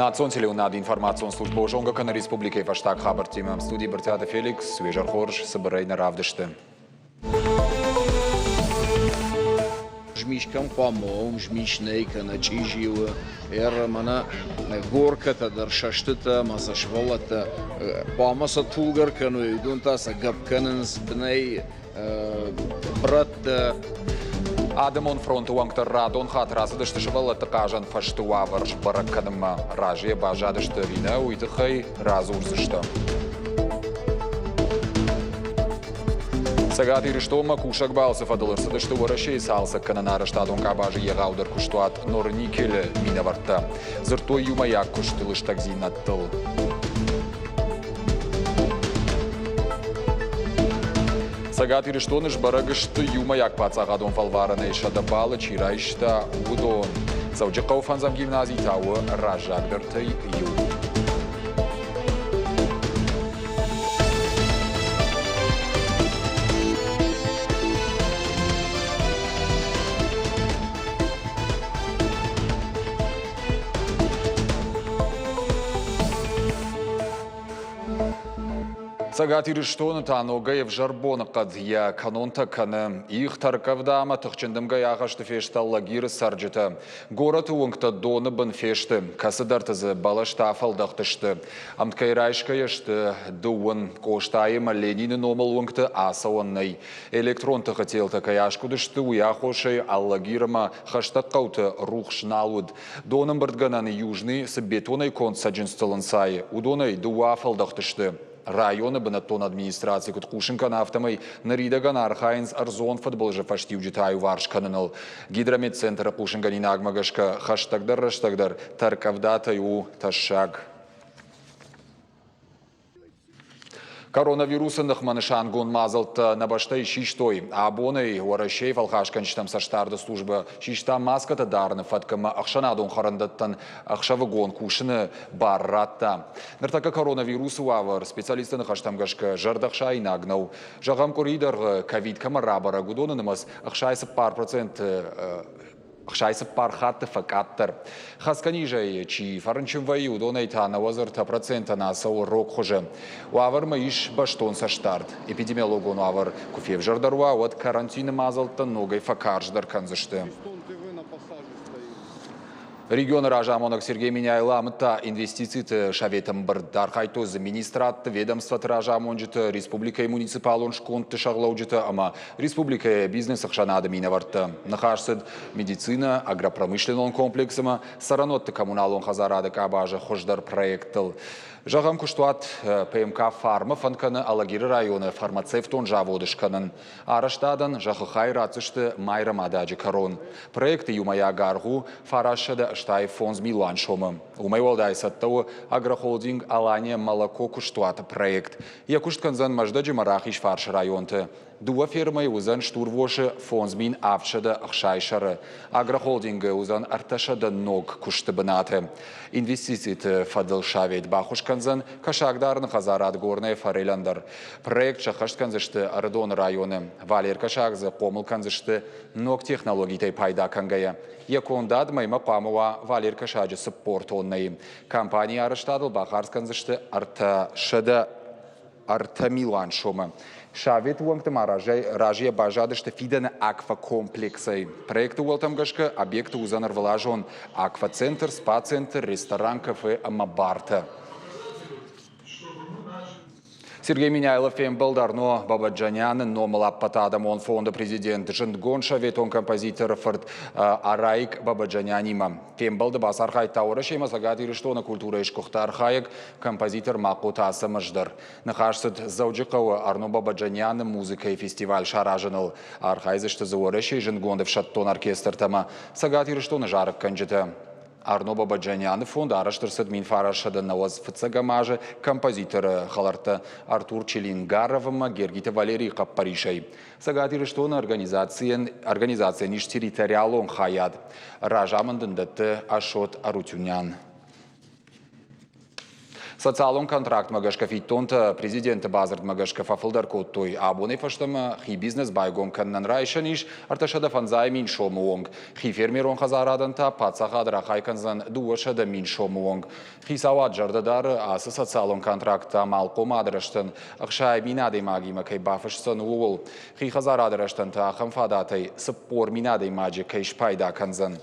Национ телеуынынады информацион службӕ зонгӕ кӕны республикӕйы фӕстаг хабӕрттимӕ. Студийы Брытъиаты Феликс, уе зӕр хорз, цыбырӕй нӕ равдысты. Змис кӕм хъуамӕ уа, уым змис нӕй кӕнӕ чъизи у. Ӕрра мӕнӕ горкӕтӕ дӕр сӕстытӕ ӕмӕ сӕ сывӕллӕттӕ хъуамӕ сӕ тулгӕ ӕркӕной, уыдон та сӕ гӕпп кӕнынц бынӕй брӕттӕ. Адӕмон фронты уӕнгтӕ радон хатт рацыдысты сывӕллӕтты хъазӕн фӕзты уавӕр сбӕрӕг кӕнынмӕ. Разыйӕ баззадысты ӕви нӕ, уый тыххӕй радзурдзыстӕм. Цӕгат Ирыстонмӕ кусӕг балцы фӕдыл ӕрцыдысты Уӕрӕсейы цалцӕггӕнӕн арӕзтадон къабазы егъаудӕр куыстуат Норникелы минӕвӕрттӕ. Дзырдтой иумӕйаг куысты лыстӕгдзинӕдтыл. Цӕгат Ирыстоны сбӕрӕг сты иумӕйаг паддзахадон фӕлварӕнӕй 100 баллы чи райста, уыдон. Дзӕуджыхъӕуы фӕндзӕм гимнази та у раззагдӕртӕй иу. Цӕгат Ирыстоны та ногӕй ӕвзӕр боныхъӕд йӕ кӕнонтӕ кӕны. Их, тӕрккъӕвда ӕмӕ тыхджын дымгӕйы ахӕсты фесты Алагиры цӕрджытӕ. Горӕты уынгтӕ доны бын фесты, кӕцыдӕрты дзы бӕлӕстӕ афӕлдӕхтысты. Ӕмткӕй райсгӕйӕ сты дыууын. Къостайы ӕмӕ Ленины номыл уынгты ацӕуӕн нӕй. Электрон тыхы телтӕ кӕй аскъуыдысты, уый аххосӕй Алагир ӕмӕ хӕстӕг хъӕуты рухс нал уыд. Донӕмбырдгӕнӕны Южный цы бетонӕй конд цӕджындзтыл ӕнцайы, уыдонӕй дыууӕ афӕлдӕхтысты. Районы бынӕттон администраци куыд хъусын кӕны, афтӕмӕй ныридӕгӕн архайынц ӕрдзон фыдбылызы фӕстиуджытӕ аиуварс кӕныныл. Гидрометцентры хъусынгӕнинагмӕ гӕсгӕ, хӕстӕгдӕр рӕстӕг дӕр тӕрккъӕвдатӕй у тӕссаг. Коронавирусы ныхмӕ нысангонд мадзӕлттӕ нӕ бӕстӕйы систой. Абонӕй Уӕрӕсейы фӕлхасгӕнджытӕм цӕстдарды службӕ систа маскӕтӕ дарыны фӕтк ӕмӕ ӕхсӕнадон хӕрӕндӕттӕн ӕхсӕвыгон кусыны бар радта. Ныртӕккӕ коронавирусы уавӕр специалистты ныхӕстӕм гӕсгӕ зӕрдӕхсаинаг нӕу. Зӕгъӕм, къуырийы дӕргъы ковид кӕмӕ рабӕрӕг, уыдоны нымӕц 64% 64 хатты фӕкъаддӕр. Хӕцгӕ низӕй чи фӕрынчын вӕййы, уыдонӕй та 93%-ӕн ацӕуы рог хуызы. Уавӕрмӕ ис бӕстон цӕстдард. Эпидемиологон уавӕр куы февзӕрдӕр уа, уӕд карантины мадзӕлттӕ ногӕй фӕкарздӕр кӕндзысты. Регионы разамонӕг Сергей Меняйло амыдта инвестициты советы ӕмбырд. Архайдтой дзы министрадты, ведомствоты разамонджыты, республикӕйы муниципалон скондты сӕргълӕуджытӕ ӕмӕ республикӕйы бизнес-ӕхсӕнады минӕвӕрттӕ. Ныхас цыд медицинӕ, агропромышленнон комплекс ӕмӕ цӕрӕнуӕтты коммуналон хӕдзарады къабазы хуыздӕр проекттыл. Зӕгъӕм, куыстуат ПМК «Фарма» фӕнд кӕны Алагиры районы фармацевтон завод скӕнын. Арӕзтадӕн зӕххы хай ратдзысты Майрӕмададжы кӕрон. Проекты иумӕйаг аргъ у 985 милуан сомы. Уымӕй уӕлдай цӕттӕ у агрохолдинг «Алания молоко» куыстуаты проект. Йӕ куыст кӕндзӕн Мӕздӕджы ӕмӕ Рахизфарсы районты. Дыууӕ фермӕйы уыдзӕн стурвосы 5760 сӕры. Агрохолдингы уыдзӕн 300 ног куысты бынаты. Инвестициты фӕдыл совет баххуыс кӕндзӕн кӕсагдарыны хӕдзарад Горная форель-ӕн дӕр. Проект сӕххӕст кӕндзысты Ӕрыдоны районы. Валер Кӕсаг дзы хъомыл кӕндзысты ног технологитӕй пайда кӕнгӕйӕ. Йӕ кондад мӕймӕ хъуамӕ уа Валер Кӕсаджы 40 тоннӕйы. Компанийы арӕзтадыл бахардз кӕндзысты 303 милуан сомы. Советы уӕнгты ма разыйӕ баззадысты фидӕны аквакомплексӕй. Проекты уӕлтӕм гӕсгӕ объекты уыдзӕн ӕрвылазон аквацентр, спа-центр, ресторан, кафе ӕмӕ бартӕ. Сергей Меняйло фембӕлд Арно Бабаджаняны номыл ӕппӕтадӕмон фонды президент, зындгонд советон композиторы фырт Араик Бабаджанянимӕ. Фембӕлды бацархайдта Уӕрӕсемӕ Цӕгат Ирыстоны культурӕйы сгуыхт архайӕг композитор Махъоты Ацӕмӕз дӕр. Ныхас цыд Дзӕуджыхъӕуы Арно Бабаджаняны музыкӕйы фестиваль саразыныл. Архайдзысты дзы Уӕрӕсейы зындгонд ӕфсӕддон оркестртӕ ӕмӕ Цӕгат Ирыстоны зарӕггӕнджытӕ. Арно Бабаджаняны фонд арӕзт ӕрцыд 1995 азы композиторы хӕлӕрттӕ Артур Челингаров ӕмӕ Гергиты Валерийы хъӕппӕрисӕй. Цӕгат Ирыстоны организацийӕн, организацийӕн ис территориалон хайад. Разамынд ын дӕтты Ашот Арутюнян. Социалон контрактмӕ гӕсгӕ фиддонтӕ президенты бадзырдмӕ гӕсгӕ фӕфылдӕр кодтой. Абонӕй фӕстӕмӕ хи бизнес байгом кӕнынӕн райсӕн ис 350 мин сомы онг. Хи фермерон хӕдзарадӕн та паддзахад рахай кӕндзӕн 200 мин сомы онг. Хицауад зӕрдӕ дары, ацы социалон контракттӕ амалхъомады рӕзтӕн 60 мин адӕймагимӕ кӕй бафысдзӕн, ууыл. Хи хӕдзарады рӕзтӕн та ахӕм фадатӕй 40 мин адӕймаджы кӕй спайда кӕндзӕн.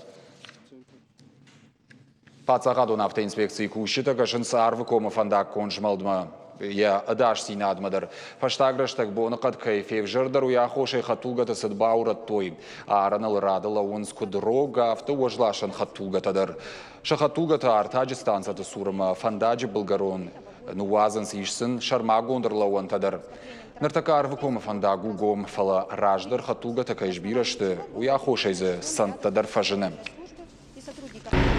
Паддзахадон автоинспекцийы кусджытӕ кӕсынц Арвыкомы фӕндаггон змӕлдмӕ, йӕ ӕдасдзинадмӕ дӕр. Фӕстаг рӕстӕг боныхъӕд кӕй февзӕрдӕр, уый аххосӕй хӕдтулгӕты цыд баурӕдтой. Арӕныл рады лӕууынц куыд рог, афтӕ уӕзласӕн хӕдтулгӕтӕ дӕр. Сӕ хӕдтулгӕтӕ артаджы станцӕты цур ӕмӕ фӕндаджы былгӕрон ныууадзынц, ис сын сӕрмагонд ӕрлӕууӕнтӕ дӕр. Ныртӕккӕ Арвыкомы фӕндаг у гом, фӕлӕ раздӕр хӕдтулгӕтӕ кӕй сбирӕ сты, уый аххосӕй дзы цӕндтӕ дӕр фӕзыны.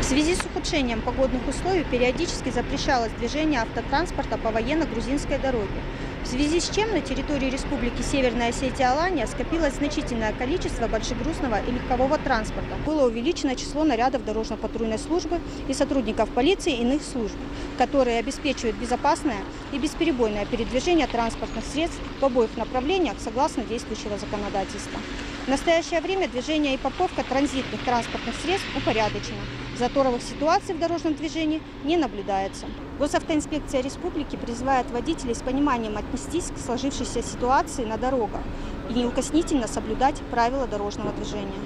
В связи с ухудшением погодных условий периодически запрещалось движение автотранспорта по военно-грузинской дороге, в связи с чем на территории Республики Северная Осетия-Алания скопилось значительное количество большегрузного и легкового транспорта. Было увеличено число нарядов дорожно-патрульной службы и сотрудников полиции и иных служб, которые обеспечивают безопасное и бесперебойное передвижение транспортных средств в обоих направлениях согласно действующего законодательства. В настоящее время движение и парковка транзитных транспортных средств упорядочено. Заторовых ситуаций в дорожном движении не наблюдается. Госавтоинспекция республики призывает водителей с пониманием отнестись к сложившейся ситуации на дорогах и неукоснительно соблюдать правила дорожного движения.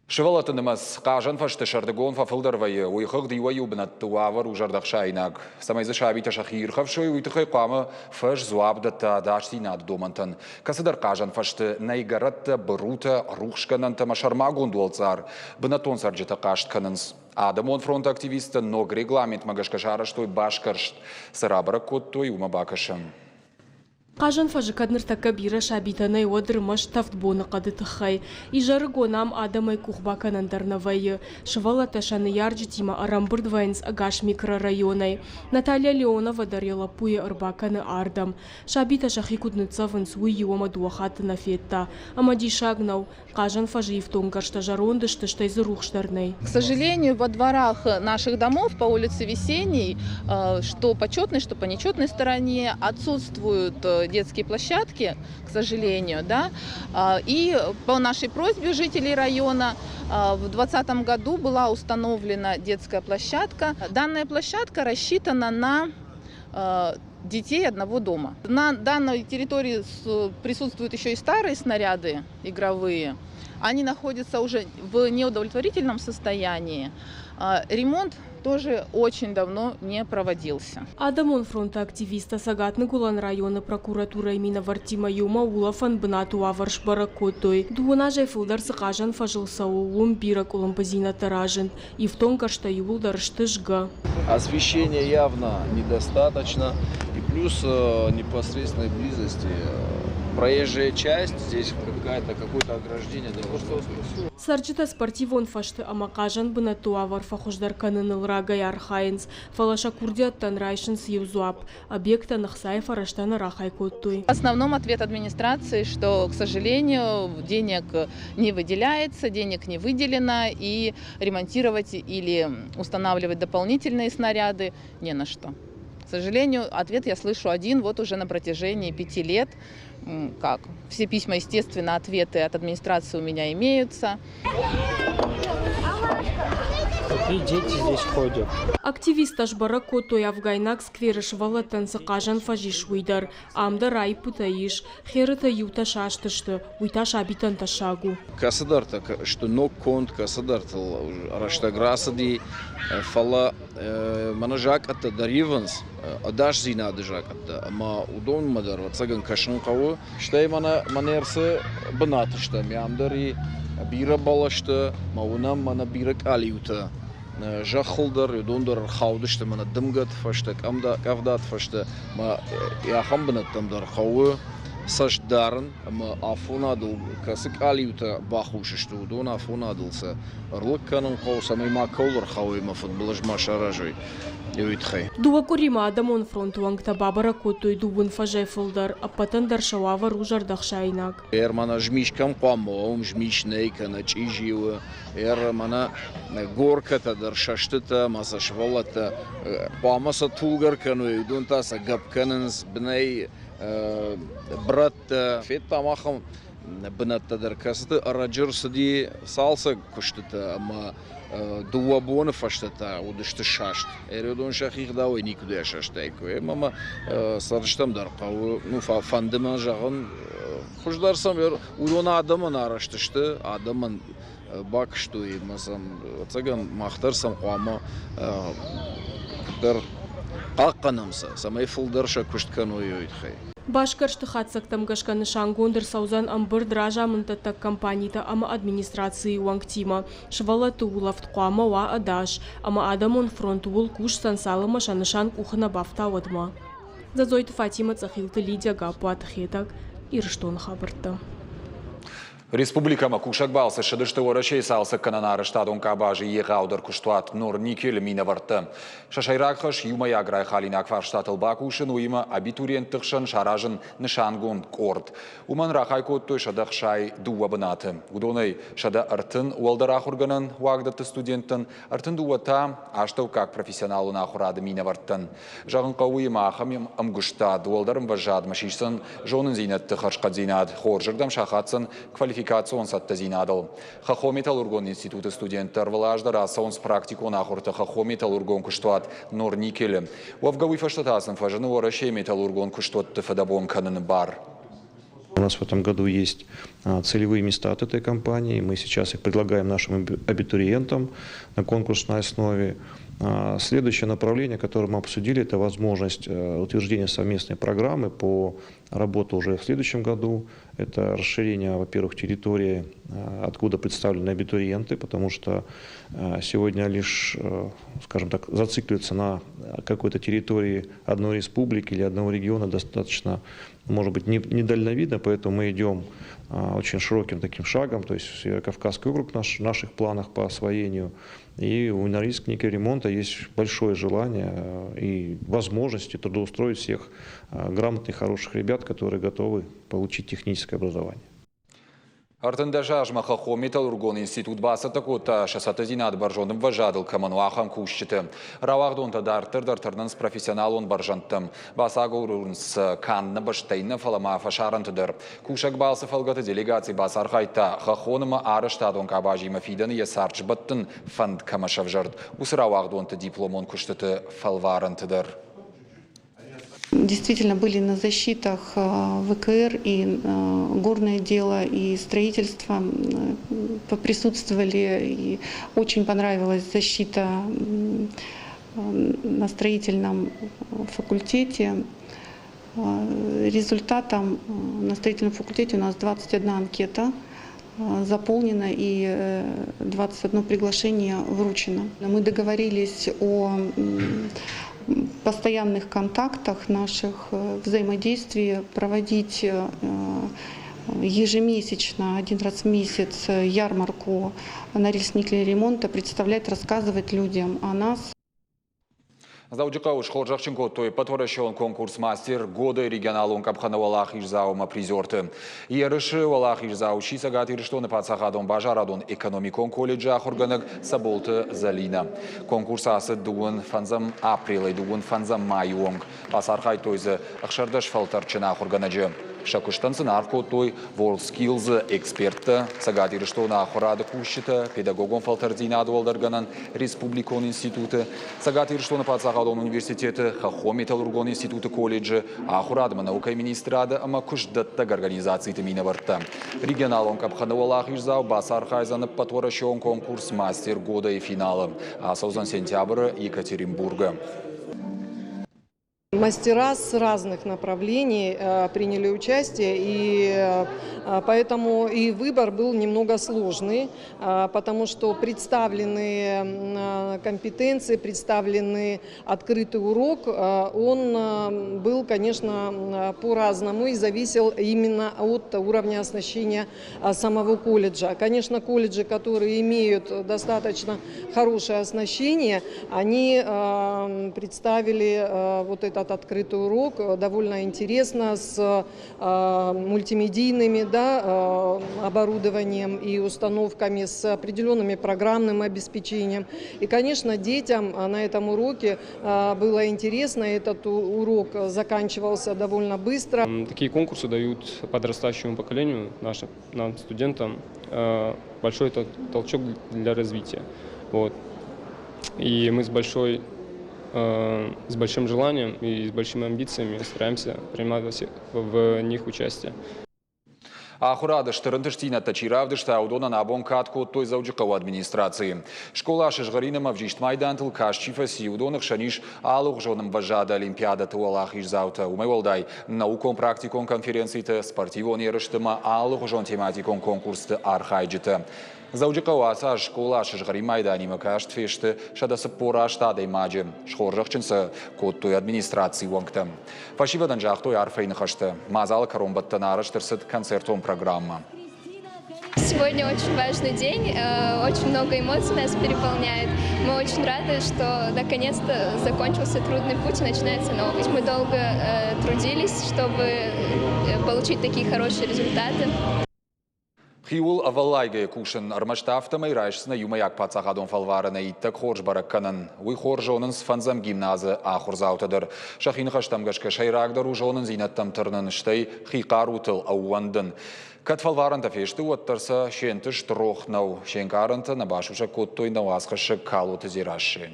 Сывӕллӕтты нымӕц хъазӕн фӕзты сӕрдыгон фӕфылдӕр вӕййы, уый хыгъд иуӕй-иу бынӕтты уавӕр у зӕрдӕхсаинаг. Цӕмӕй дзы сабитӕ сӕхи ирхӕфсой, уый тыххӕй хъуамӕ фӕз дзуапп дӕтта ӕдасдзинады домӕнтӕн. Кӕцыдӕр хъазӕн фӕзты нӕй гӕрӕттӕ, бырутӕ, рухсгӕнӕнтӕ ӕмӕ сӕрмагонд уӕлцъар. Бынӕттон цӕрджытӕ хъаст кӕнынц. Адӕмон фронты активисттӕ ног регламентмӕ гӕсгӕ сарӕзтой басгӕрст. Цы рабӕрӕг кодтой, уымӕ бакӕсӕм. Хъазӕн фӕзы кӕд ныртӕккӕ бирӕ сабитӕ нӕй, уӕд ӕрмӕст тӕвд боныхъӕды тыххӕй. Изӕрыгон ам адӕмӕй къухбакӕнӕн дӕр нӕ вӕййы. Сывӕллӕттӕ сӕ ныййарджытимӕ ӕрӕмбырд вӕййынц ӕгас микрорайонӕй. Наталья Леонова дӕр йӕ лӕппуйы ӕрбакӕны ардӕм. Сабитӕ сӕхи куыд ныццӕвынц, уый иу ӕмӕ дыууӕ хатты нӕ федта. Ӕмӕ диссаг нӕу, хъазӕн фӕзы ифтонггӕрзтӕ зӕронд сты, стӕй дзы рухс дӕр нӕй. К сожалению, во дворах наших домов по улице Весенней, что по четной, что по нечетной стороне, отсутствуют детские площадки, к сожалению, да. И по нашей просьбе жителей района в 2020 году была установлена детская площадка. Данная площадка рассчитана на детей одного дома. На данной территории присутствуют еще и старые снаряды игровые. Они находятся уже в неудовлетворительном состоянии. Ремонт тоже очень давно не проводился. Адӕмон фронты активисттӕ Цӕгат-Ныгуылӕн районы прокуратурӕйы минӕвӕрттимӕ иумӕ улӕфӕн бынаты уавӕр сбӕрӕг кодтой. Дыууын азӕй фылдӕр цы хъазӕн фӕзыл цӕуы, уым бирӕ къуылымпыдзинӕдтӕ разынд. Ифтонггӕрзтӕ иууылдӕр сты згӕ. Освещения явно недостаточно. И плюс непосредственной близости проезжая часть, здесь какая-то какое-то ограждение должно быть. Цӕрджытӕ спортивон фӕзты ӕмӕ хъазӕн бынӕтты уавӕр фӕхуыздӕр кӕныныл рагӕй архайынц, фӕлӕ сӕ курдиӕттӕн райсынц иу дзуапп: объектӕн ӕхцайы фӕрӕзтӕ нӕ рахай кодтой. В основном ответ администрации, что, к сожалению, денег не выделяется, денег не выделено, и ремонтировать или устанавливать дополнительные снаряды не на что. К сожалению, ответ я слышу один вот уже на протяжении 5 лет. Как? Все письма, естественно, ответы от администрации у меня имеются. Какие дети здесь ходят? Активисттӕ сбӕрӕг кодтой, афгайнаг скверы сывӕллӕттӕн цы хъазӕн фӕз ис, уый дӕр. Ам дӕр аиппытӕ ис. Херытӕ иутӕ саст сты, уый та сабитӕн тӕссаг у. Кӕцыдӕртӕ сты ног конд, кӕцыдӕртыл рӕстӕг рацыди, фӕлӕ мӕнӕ закъӕттӕ дӕр ивынц, ӕдасдзинады закъӕттӕ, ӕмӕ уыдонмӕ дӕр, ӕвӕццӕгӕн, кӕсын хъӕуы. Стӕй мӕнӕ мӕнӕ цы бынаты стӕм, ам дӕр и бирӕ бӕлӕстӕ, мӕ уынӕм мӕнӕ бирӕ къалиутӕ зӕххыл дӕр, уыдон дӕр ӕрхаудысты мӕнӕ дымгӕты фӕстӕ, къӕвдаты фӕстӕ, мӕ ахӕм бынӕттӕм дӕр хъӕуы. цӕст дарын ӕмӕ афонадыл кӕцы къалиутӕ бахус сты, уыдон афонадыл сӕ ӕрлыг кӕнын хъӕуы, цӕмӕй макӕуыл ӕрхауой ӕмӕ фыдбылыз ма саразой, уый тыххӕй. Дыууӕ къуыримӕ адӕмон фронты уӕнгтӕ бабӕрӕг кодтой дыууын фӕзӕй фылдӕр. Ӕппӕтӕн дӕр сӕ уавӕр у зӕрдӕхсаинаг. Мӕнӕ змис кӕм хъуамӕ уа, уым змис нӕй, кӕнӕ чъизи у. Мӕнӕ горкӕтӕ дӕр сӕстытӕ ӕмӕ сӕ сывӕллӕттӕ хъуамӕ сӕ тулгӕ ӕркӕной, уыдон та сӕ гӕпп кӕнынц бынӕй брӕттӕ. Федтам ахӕм бынӕттӕ дӕр, кӕцыты ӕрӕджы рцыди цалцӕг куыстытӕ ӕмӕ дыууӕ боны фӕстӕ та уыдысты саст. Ӕрыдон сӕхи гъдауӕй никуыдӕй састаиккой. Ӕмӕ мӕ цӕрджытӕм дӕр хъӕуы, ну, фӕнды мӕ зӕгъын, хуыздӕр сӕм уыдон адӕмӕн арӕзт сты, адӕмӕн бакуыстой ӕмӕ сӕм, ӕцӕгӕн, мах дӕр сӕм хъуамӕ куыддӕр хъахъхъӕнӕм сӕ, цӕмӕй фылдӕр сӕ куыст кӕной, уый тыххӕй. Басгӕрсты хатдзӕгтӕм гӕсгӕ нысангонд ӕрцӕудзӕн ӕмбырд разамынддӕттӕг компанитӕ ӕмӕ администрацийы уӕнгтимӕ. Сывӕллӕтты улӕфт хъуамӕ уа ӕдас, ӕмӕ адӕмон фронт ууыл кусдзӕн, цалынмӕ сӕ нысан къухы нӕ бафта, уӕдмӕ. Дзӕдзойты Фатимӕ, Цъӕхилты Лидия, Гаппуаты Хетӕг, Ирыстоны хабӕрттӕ. Республикӕмӕ кусӕг балцы ссыдысты Уӕрӕсейы цалцӕггӕнӕн арӕзтадон къабазы егъаудӕр куыстуат Норникелы минӕвӕрттӕ. Сӕ сӕйраг хӕс иумӕйаг райхалинаг фарстатыл бакусын, уыимӕ абитуриентты хсӕн саразын нысангонд къорд. Уымӕн рахай кодтой 162 бынаты. Уыдонӕй 130 уӕлдӕр ахуыргӕнӕн уагдӕтты студенттӕн, 32 та астӕуккаг профессионалон ахуырады минӕвӕрттӕн. Зӕгъын хъӕуы, ӕмӕ ахӕм ӕмгуыстад уӕлдӕр ӕмвӕзадмӕ сисдзӕн зонындзинӕдты хӕрзхъӕддзинад, хорзырдӕм сахаддзӕн квалификацион цӕттӕдзинадыл. Хӕххон-металлургон институты студенттӕ ӕрвылаз дӕр ацӕуынц практикон ахуырты хӕххон-металлургон куыстуат Норникелы. Уӕвгӕ уый фӕстӕ та сын фӕзыны Уӕрӕсейы металлургон куыстуӕтты фыдӕбон кӕныны бар. У нас в этом году есть целевые места от этой компании. Мы сейчас их предлагаем нашим абитуриентам на конкурсной основе. Следующее направление, которое мы обсудили, это возможность утверждения совместной программы по работе уже в следующем году. Это расширение, во-первых, территории, откуда представлены абитуриенты, потому что сегодня лишь, скажем так, зацикливаться на какой-то территории одной республики или одного региона достаточно, может быть, недальновидно, поэтому мы идем очень широким таким шагом, то есть Северо-Кавказский округ наш, в наших планах по освоению. И у Норильск ремонта есть большое желание и возможности трудоустроить всех грамотных, хороших ребят, которые готовы получить техническое образование. 13 азмӕ хӕххон металлургон институт бацӕттӕ кодта, сӕ цӕттӕдзинад бӕрзонд ӕмвӕзадыл кӕмӕн у, ахӕм кусджыты. Рауагъдонтӕ дарддӕр дӕр тырнынц профессионалон бӕрзӕндтӕм. Бацагурынц канд нӕ бӕстӕй нӕ, фӕлӕ ма фӕсарӕнты дӕр. Кусӕг балцы фӕлгӕты делегаци бацархайдта хӕххон ӕмӕ арӕзтадон къабазимӕ фидӕны йӕ цард сбӕттын фӕнд кӕмӕ сӕвзӕрд, уыцы рауагъдонты дипломон куыстыты фӕлварӕнты дӕр. Действительно были на защитах ВКР и горное дело, и строительство поприсутствовали. И очень понравилась защита на строительном факультете. Результатом на строительном факультете у нас 21 анкета заполнена и 21 приглашение вручено. Мы договорились о постоянных контактах наших, взаимодействии, проводить ежемесячно, один раз в месяц ярмарку Норильск ремонта, представлять, рассказывать людям о нас. Дзӕуджыхъӕуы схорзӕхджын кодтой ӕппӕтуӕрӕсеон конкурс «Мастер года» регионалон къӕпхӕны уӕлахиздзау ӕмӕ призерты. Ерысы уӕлахиздзау сси Цӕгат Ирыстоны паддзахадон базарадон экономикон колледжы ахуыргӕнӕг Цӕболты Зӕлинӕ. Конкурс ацыд дыууын фӕндзӕм апрелӕй дыууын фӕндзӕм майы онг. Бацархайдтой дзы 16 фӕлтӕрдджын ахуыргӕнӕджы. Сӕ куыстӕн сын аргъ кодтой WorldSkills-ы эксперттӕ, Цӕгат Ирыстоны ахуырады кусджытӕ, педагогон фӕлтӕрддзинады уӕлдӕргӕнӕн республикон институты, Цӕгат Ирыстоны паддзахадон университеты, хӕххон-металлургон институты колледжы, ахуырад ӕмӕ наукӕйы министрады ӕмӕ куыстдӕттӕг организациты минӕвӕрттӕ. Регионалон къӕпхӕны уӕлахиздзау бацархайдзӕн ӕппӕтуӕрӕсеон конкурс «Мастер года»-йы финалы. Ацӕудзӕн сентябры Екатеринбургы. Мастера с разных направлений приняли участие, и поэтому и выбор был немного сложный, потому что представлены компетенции, представлены открытый урок, он был, конечно, по-разному и зависел именно от уровня оснащения самого колледжа. Конечно, колледжи, которые имеют достаточно хорошее оснащение, они представили вот этот открытый урок довольно интересно с мультимедийными, да, оборудованием и установками, с определенными программным обеспечением. И, конечно, детям на этом уроке было интересно. Этот урок заканчивался довольно быстро. Такие конкурсы дают подрастающему поколению, нашим, нам, студентам, большой толчок для развития. Вот. И мы с большим желанием и с большими амбициями стараемся принимать в них участие. Ахуырады стыр ӕнтыстдзинӕдтӕ чи равдыста, уыдонӕн абон кад кодтой Дзӕуджыхъӕуы администрацийы. Скъола сызгъӕрин ӕмӕ ӕвзист майдантыл каст чи фӕци, уыдоны хсӕн ис алыгъуызон ӕмвӕзады олимпиадӕты уӕлахиздзаутӕ. Уымӕй уӕлдай, наукон-практикон конференциты, спортивон ерысты ӕмӕ алыгъуызон тематикон конкурсты архайджытӕ. Дзӕуджыхъӕуы ацы аз скъола сызгъӕрин майданимӕ каст фесты 148 адӕймаджы. Схорзӕхджын сӕ кодтой администрацийы уӕнгтӕ. Фӕсивӕдӕн загътой арфӕйы ныхӕстӕ. Мадзалы кӕронбӕттӕны арӕзт ӕрцыд концертон программӕ. Сегодня очень важный день, очень много эмоций нас переполняет. Мы очень рады, что наконец-то закончился трудный путь и начинается новый. Мы долго трудились, чтобы получить такие хорошие результаты. Хиуыл ӕвӕллайгӕ кусын, ӕрмӕст афтӕмӕй райсдзынӕ иумӕйаг паддзахадон фӕлварӕнӕй иттӕг хорз бӕрӕггӕнӕн. Уый хорз зонынц фӕндзӕм гимназы ахуырдзаутӕ дӕр. Сӕхи ныхӕстӕм гӕсгӕ сӕйрагдӕр у зонындзинӕдтӕм тырнын, стӕй хи хъарутыл ӕууӕндын. Кӕд фӕлварӕнтӕ фесты, уӕддӕр сӕ се нтыст рох нӕу. Се нкъарӕнтӕ нӕ басусӕг кодтой нӕ уацхӕссӕг Калоты Дзерассӕ.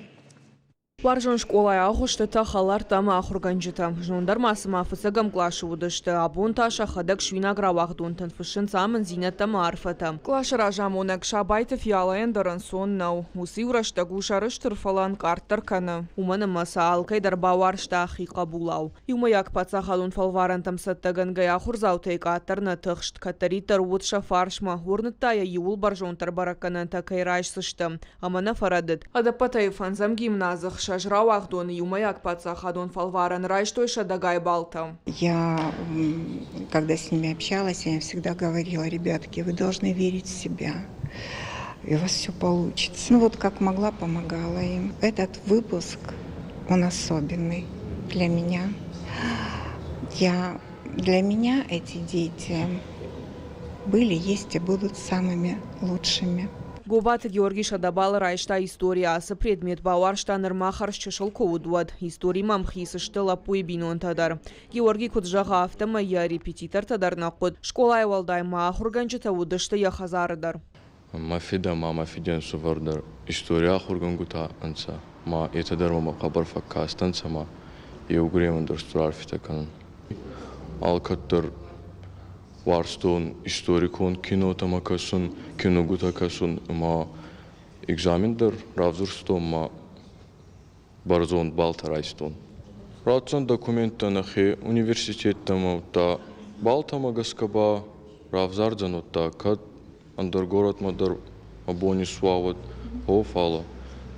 Уарзон скъолайы агъуыстытӕ, хӕлӕрттӕ ӕмӕ ахуыргӕнджытӕ. Знон дӕр ма цыма фыццӕгӕм къласы уыдысты, абон та сӕхӕдӕг суинаг рауагъдонтӕн фыссынц амынддзинӕдтӕ ӕмӕ арфӕтӕ. Къласы разамонӕг Сабайты Фиалайӕн дӕр ӕнцон нӕу. Уыцы-иу рӕстӕг у сӕрыстыр, фӕлӕ ӕнкъарддӕр кӕны. Уымӕн ӕмӕ сӕ алкӕй дӕр бауарзта хи хъӕбулау. Иумӕйаг паддзахадон фӕлварӕнтӕм цӕттӕгӕнгӕйӕ ахуырдзаутӕй къаддӕр нӕ тыхст, кӕддӕриддӕр уыд сӕ фарсмӕ, уырныдта йӕ иууыл бӕрзонддӕр бӕрӕггӕнӕнтӕ кӕй райсдзысты. Ӕмӕ нӕ фӕрӕдыд. Ӕдӕппӕтӕй фӕндзӕм гимназы хсӕз рауагъдоны иумӕйаг паддзахадон фӕлварӕн райстой сӕдӕгай баллтӕ. Я, когда с ними общалась, я им всегда говорила: ребятки, вы должны верить в себя, и у вас все получится. Ну вот как могла, помогала им. Этот выпуск, он особенный для меня. Для меня эти дети были, есть и будут самыми лучшими. Гобаты Георгий 100 баллы райста историйӕ. Ацы предмет бауарзта нырма хӕрзчысыл куы уыд, уӕд. Историмӕ ӕмхиц сты лӕппуйы бинонтӕ дӕр. Георгий куыд зӕгъы, афтӕмӕй йӕ репетитортӕ дӕр нӕ хъуыд. Скъолайы уӕлдай ма ахуыргӕнджытӕ уыдысты йӕ хӕдзары дӕр. Мӕ фидӕ ма мӕ фиди ӕнсувӕр дӕр историй ахургӕнгутӕ ӕнцӕ, ма етӕ дӕр мӕмӕ хъӕбӕр фӕккастӕнцӕ ма еугуремӕн дӕр устур арфитӕ кӕнун. Алкӕддӕр уарзтон историкон кинотӕмӕ кӕсун, киногутӕ кӕсун ӕма экзамен дӕр равзурстон ма бӕрзонд баллтӕ райстон. Ратдзӕн документтӕ нӕхе университеттӕмӕ, удта баллтӕмӕ гӕсгӕ ба равзардзӕн, удта кӕд ӕндӕр горӕтмӕ дӕр мӕ бон исуа, уӕд гъо, фалӕ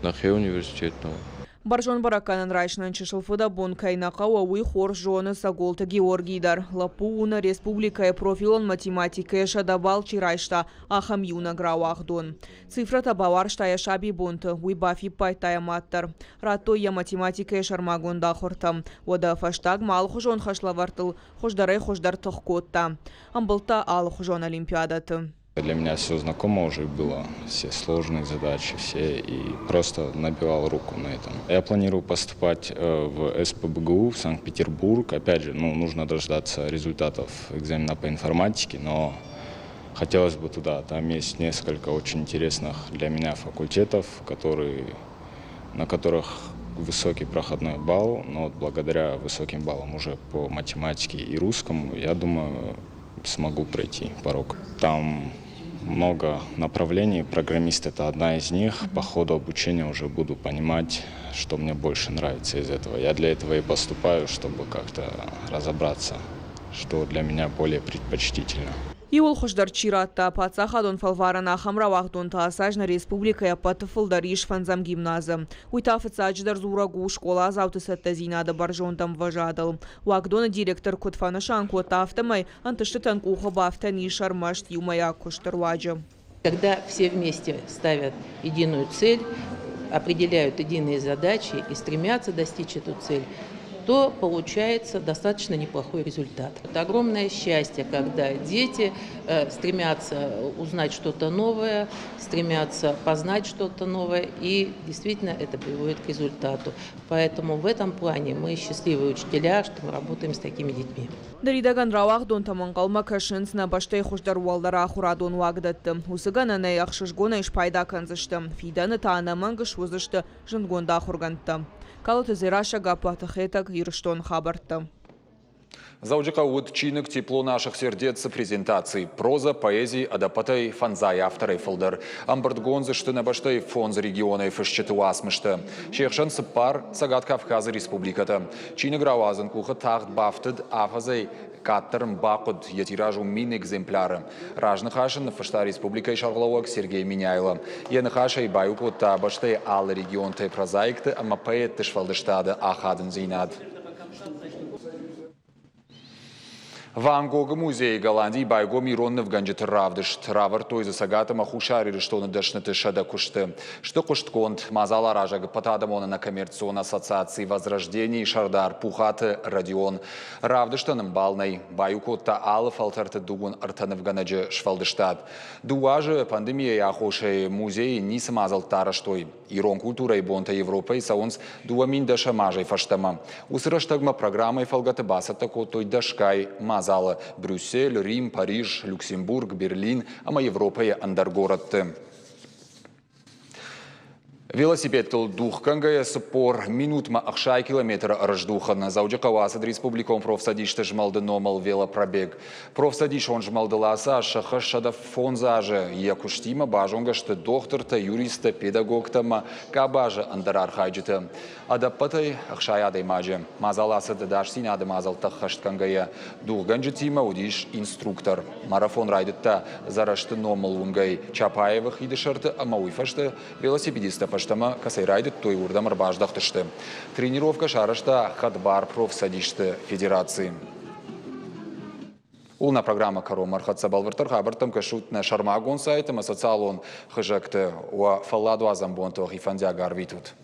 нӕхе университеттӕмӕ. Бӕрзонд бӕрӕггӕнӕн райсынӕн чысыл фыдӕбон кӕй нӕ хъӕуы, уый хорз зоны Цӕголты Георгий дӕр. Лӕппу у нӕ республикӕйы профилон математикӕйӕ 100 балл чи райста, ахӕм иунӕг рауагъдон. Цифрӕтӕ бауарзта йӕ сабибонты, уый бафиппайдта йӕ мад дӕр. Радтой йӕ математикӕйы сӕрмагонд ахуыртӕм. Уӕдӕ фӕстагмӕ алыхуызон хӕслӕвӕрдтыл хуыздӕрӕй-хуыздӕр тых кодта. Ӕмбылдта алыхуызон олимпиадӕты. Для меня все знакомо уже было, все сложные задачи, все, и просто набивал руку на этом. Я планирую поступать в СПБГУ в Санкт-Петербург. Опять же, ну, нужно дождаться результатов экзамена по информатике, но хотелось бы туда. Там есть несколько очень интересных для меня факультетов, на которых высокий проходной балл, но вот благодаря высоким баллам уже по математике и русскому, я думаю, смогу пройти порог. Там Много направлений, программист это одна из них. По ходу обучения уже буду понимать, что мне больше нравится из этого. Я для этого и поступаю, чтобы как-то разобраться, что для меня более предпочтительно. Иууыл хуыздӕр чи радта паддзахадон фӕлварӕн, ахӕм рауагъдонтӕ ацы аз нӕ республикӕйы ӕппӕты фылдӕр ис фӕндзӕм гимназы. Уый та фыццаджыдӕр дзурӕг у скъоладзауты цӕттӕдзинады бӕрзонд ӕмвӕзадыл. Уагдоны директор куыд фӕнысан кодта, афтӕмӕй ӕнтыстытӕн къухы бафтӕн ис ӕрмӕст иумӕйаг куысты руаджы. Когда все вместе ставят единую цель, определяют единые задачи и стремятся достичь эту цель, то получается достаточно неплохой результат. Это огромное счастье, когда дети стремятся узнать что-то новое, стремятся познать что-то новое, и действительно это приводит к результату. Поэтому в этом плане мы счастливые учителя, что мы работаем с такими детьми. Ныридӕгӕн рауагъдонтӕм ӕнхъӕлмӕ кӕсынц нӕ бӕстӕйы хуыздӕр уӕлдӕр ахуырадон уагдӕтты. Уыцы гӕнӕнӕй ӕхсызгонӕй спайда кӕндзысты. Фидӕны та ӕнӕмӕнг суыдзысты зындгонд ахуыргӕндтӕ. Калоты Дзерассӕ, Гаппаты Хетӕг, Ирыстоны хабӕрттӕ. Дзӕуджыхъӕуы уыд чиныг «Тепло наших сердец» презентаци. Проза, поэзи ӕдӕппӕтӕй фӕндзай авторӕй фылдӕр. Ӕмбырдгонд дзы сты нӕ бӕстӕйы фондз регионӕй фысджыты уацмыстӕ. Се хсӕн цыппар Цӕгат Кавказы республикӕтӕ. Чиныг рауадзын къухы тагъд бафтыд, афӕдзӕй къаддӕр ын бахъуыд, йӕ тираж у 1000 экземпляры. Разныхас ын ныффыста республикӕйы сӕргълӕууӕг Сергей Меняйло. Йӕ ныхасӕй баиу кодта бӕстӕйы алы регионтӕй прозаикты ӕмӕ поэтты сфӕлдыстады ахадындзинад. Ван Гогы музейы Голландийы байгом ирон нывгӕнджыты равдыст. Равӕрдтой дзы Цӕгат ӕмӕ Хуссар Ирыстоны дӕсныты 100 куысты. Сты хъуыстгонд мадзаларазӕг ӕппӕтадӕмон ӕнӕкоммерцион ассоциаци «Возрождение» сӕрдар Пухаты Родион. Равдыстӕн ӕмбал нӕй. Баиу кодта алы фӕлтӕрты 33 нывгӕнӕджы сфӕлдыстад. Дыууӕ азы пандемийӕйы аххосӕй музейы ницы мадзӕлттӕ арӕзтой. Ирон культурӕйы бонтӕ Европӕйы цӕуынц 2010 азӕй фӕстӕмӕ. Уыцы рӕстӕгмӕ программӕйы фӕлгӕты бацӕттӕ кодтой дӕсгай мадзалы Брюссель, Рим, Париж, Люксембург, Берлин ӕмӕ Европӕйы ӕндӕр горӕтты. Велосипедтыл дугъгӕнгӕйӕ 40 минутмӕ 60 километры ӕрыздухын Дзӕуджыхъӕуы ацыд республикон профцӕдисты змӕлды номыл велопробег. Профцӕдисон змӕлдыл ацы аз сӕххӕст 105 азы. Йӕ куыстимӕ базонгӕ сты дохтыртӕ, юристтӕ, педагогтӕ ӕмӕ къабазы ӕндӕр архайджытӕ. Ӕдӕппӕтӕй 60 адӕймаджы. Мадзал ацыд ӕдасдзинады мадзӕлттӕ ӕххӕстгӕнгӕйӕ. Дугъгӕнджытимӕ уыдис инструктор. Марафон райдыдта Зӕрӕсты номыл уынгӕй Чапаевы хиды сӕрты ӕмӕ уый фӕстӕ велосипедисттӕ фӕстӕмӕ кӕцӕй райдыдтой, уырдӕм ӕрбаздӕхтысты. Тренировкӕ сарӕзта хӕдбар профцӕдисты федераци. Ул нӕ программӕ кӕронмӕ ӕрхӕццӕ. Бӕлвырддӕр хабӕрттӕм кӕсут нӕ сӕрмагонд сайт ӕмӕ социалон хызӕгты. Уӕ фӕлладуадзӕн бонты уӕхи фӕндиаг арвитут.